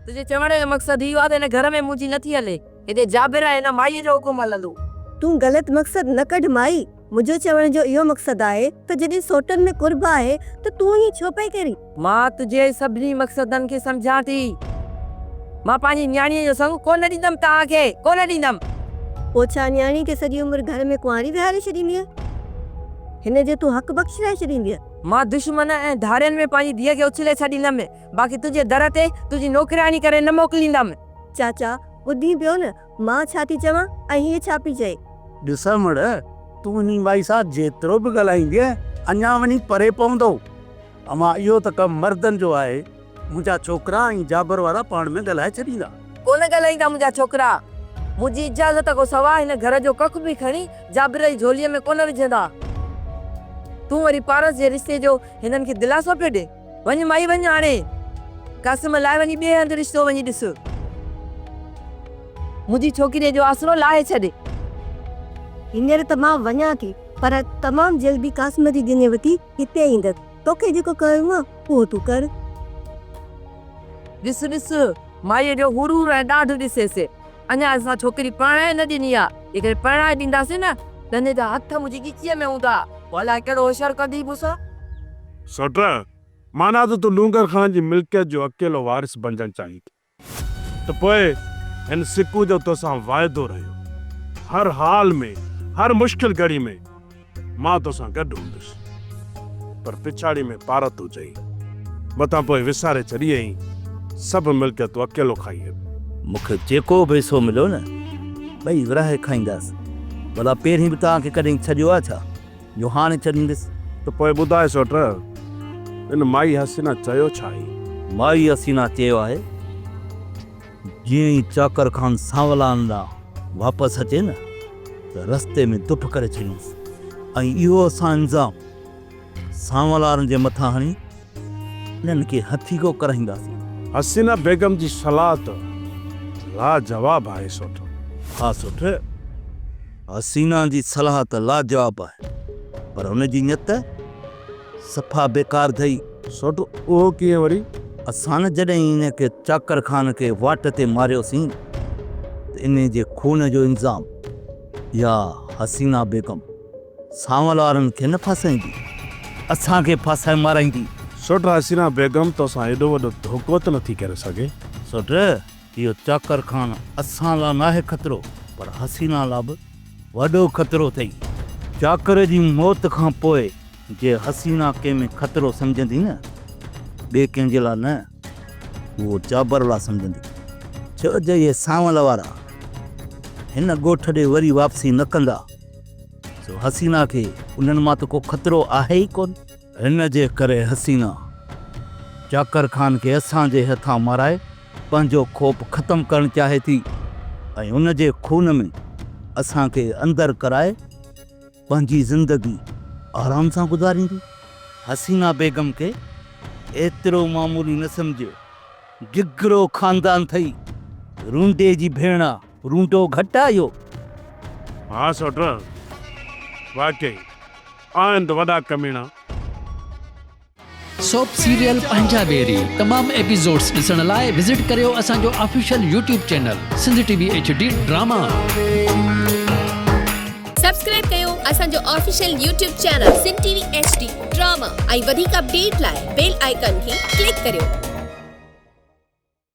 تنهنجي چوڻ جو مقصد اهو آهي ته هن گهر ۾ منهنجي نٿي هلي. هتي جابر ۽ هن مائيء جو حڪم هلندو. تون غلط مقصد نه ڪڍ مائي. منهنجو چوڻ جو اهو مقصد آهي ته جڏهن سوٽن ۾ قرب آهي ته تون ائين ڇو پئي ڪرين؟ مان تنهنجي سڀني مقصدن کي سمجهان ٿي. مان پنهنجي نياڻيء جو سڱ ڪونه ڏيندم توهان کي، ڪونه ڏيندم. پوء ڇا نياڻيء کي سڄي عمر گهر ۾ ڪنواري ويهاري ڇڏيندينء؟ هن جو تون حق بخشرائي ڇڏيندينء؟ مان دشمن ۽ ڌارين ۾ پنهنجي ڌيء کي اڇلي ڇڏيندم، باقي تنهنجي در تي تنهنجي نوڪرياڻي ڪري نه موڪليندم. چاچا، ٻڌين پيو نه، مان ڇا ٿي چوان ۽ هيء ڇا پئي چئي؟ ڏس امڙ، تون انهي مائي سان جيترو به ڳالهائيندينء، اڃا وڃي پري پوندو. امان، اهو ته ڪم مردن جو آهي. منهنجا ڇوڪرا ۽ جابر وارا پاڻ ۾ ڳالهائي ڇڏيندا. ڪونه ڳالهائيندا منهنجا ڇوڪرا. منهنجي اجازت کان سواء هن گهر جو ڪک به کڻي جابر جي جهوليء ۾ ڪونه وجهندا. تون وري پارس جي رشتي جو هنن کي دلاسو پيو ڏين. وڃ مائي وڃ هاڻي. قاسم لاء وڃي ٻئي هنڌ رشتو وڃي ڏس. منهنجي ڇوڪريء جو آسرو لاهي ڇڏ. هينئر ته مان وڃان ٿي، پر تمام جلدي قاسم جي ڄڃ وٺي هتي ايندس. توکي جيڪو ڪرڻو آ، اهو تون ڪر. ڏس ڏس، مائيء جو غرور ۽ ڏاڍ ڏسيس. اڃا اسان ڇوڪري پرڻائي نه ڏني آ. جيڪڏهن پرڻائي ڏينداسين نه، ته هن جا هٿ منهنجي ڳچيء ۾ هوندا. پوء الائي ڪهڙو حشر ڪندي مون سان. سوٽ، معنيٰ ته تون ڏونگر خان جي ملڪيت جو اڪيلو وارث بنجڻ چاهين ٿي. ته پوء هن سڪو جو توسان واعدو رهيو. هر حال ۾، هر مشڪل گهڙي ۾ مان توسان گڏ هوندس. پر پڇاڙي ۾ پارت هجئي. متان پوء وساري ڇڏين ۽ سڀ ملڪيتون اڪيلو کائين. مون کي جيڪو به حصو مليو نه، ٻئي ورهائي کائينداسين. ڀلا پهرين به توهان کي ڪڏهن ڇڏيو آهي ڇا، جو هاڻي ڇڏيندس؟ ته پوء ٻڌاء سوٽ، ان مائي حسينا چيو ڇا آهي؟ مائي حسينا چيو آهي، جيئن ئي چاڪر خان سانولان ڏانهن واپس اچي نه ته رستي ۾ دڦ ڪري ڇڏيونس ۽ اهو اسان الزام سانولارن جي مٿان هڻي انهن کي هٿيڪو ڪرائينداسين. حسينا بيگم جي صلاح ته لاجواب آهي سوٽ. ها سوٽ، حسينا جي صلاح ته لاجواب آهي پر ان جي نيت صفا بيڪار اٿئي. سوٽ، اهو ڪيئن وري؟ اسان جڏهن ان کي چاڪر خان کي واٽ تي ماريوسين ته انهي جي خون جو الزام اها حسينا بيگم سانول وارن کي نه ڦاسائيندي، اسان کي ڦاسائي مارائيندي. سوٽ، حسينا بيگم توسان ايڏو وڏو ڌوڪو ته نٿي ڪري سگهي. سوٽ، اهو چاڪر خان اسان لا ناهي خطرو پر حسينا لا به وڏو خطرو اٿئي. چاڪر جي موت کان پوء جي حسينا ڪنهن ۾ خطرو سمجهندي نه، ٻئي ڪنهن جي لا نه، اهو جابر لا سمجهندي. ڇو جو اهي سانول وارا هن ڳوٺ ڏي وري واپسي نه ڪندا. سو حسينا کي انهن مان ته ڪو خطرو آهي ئي ڪونه. هن جي ڪري حسينا چاڪر خان کي اسان جي هٿان مارائي پنهنجو خوف ختم ڪرڻ چاهي ٿي ۽ ان جي خون ۾ اسان کي اندر ڪرائي پنهنجي زندگي آرام سان گذاريندي. حسينا بيگم کي ايترو معمولي نه سمجهه، گگرو خاندان ٿئي، رونڊي جي ڀيڻ آ. رونڊو گهٽ آ اهو. ها سوٽ واقعي آهن ته وڏا ڪميڻا. سوپ سيريل پنهنجا ويري تمام ايپيسوڊس ڏسڻ لاء وزٽ ڪريو اسان جو official YouTube channel Sindh T V H D drama. Subscribe ڪيو اسان جو official YouTube channel Sindh T V H D drama ۽ وڌيڪ اپڊيٽ لاء بيل آئيڪان کي ڪلڪ ڪريو.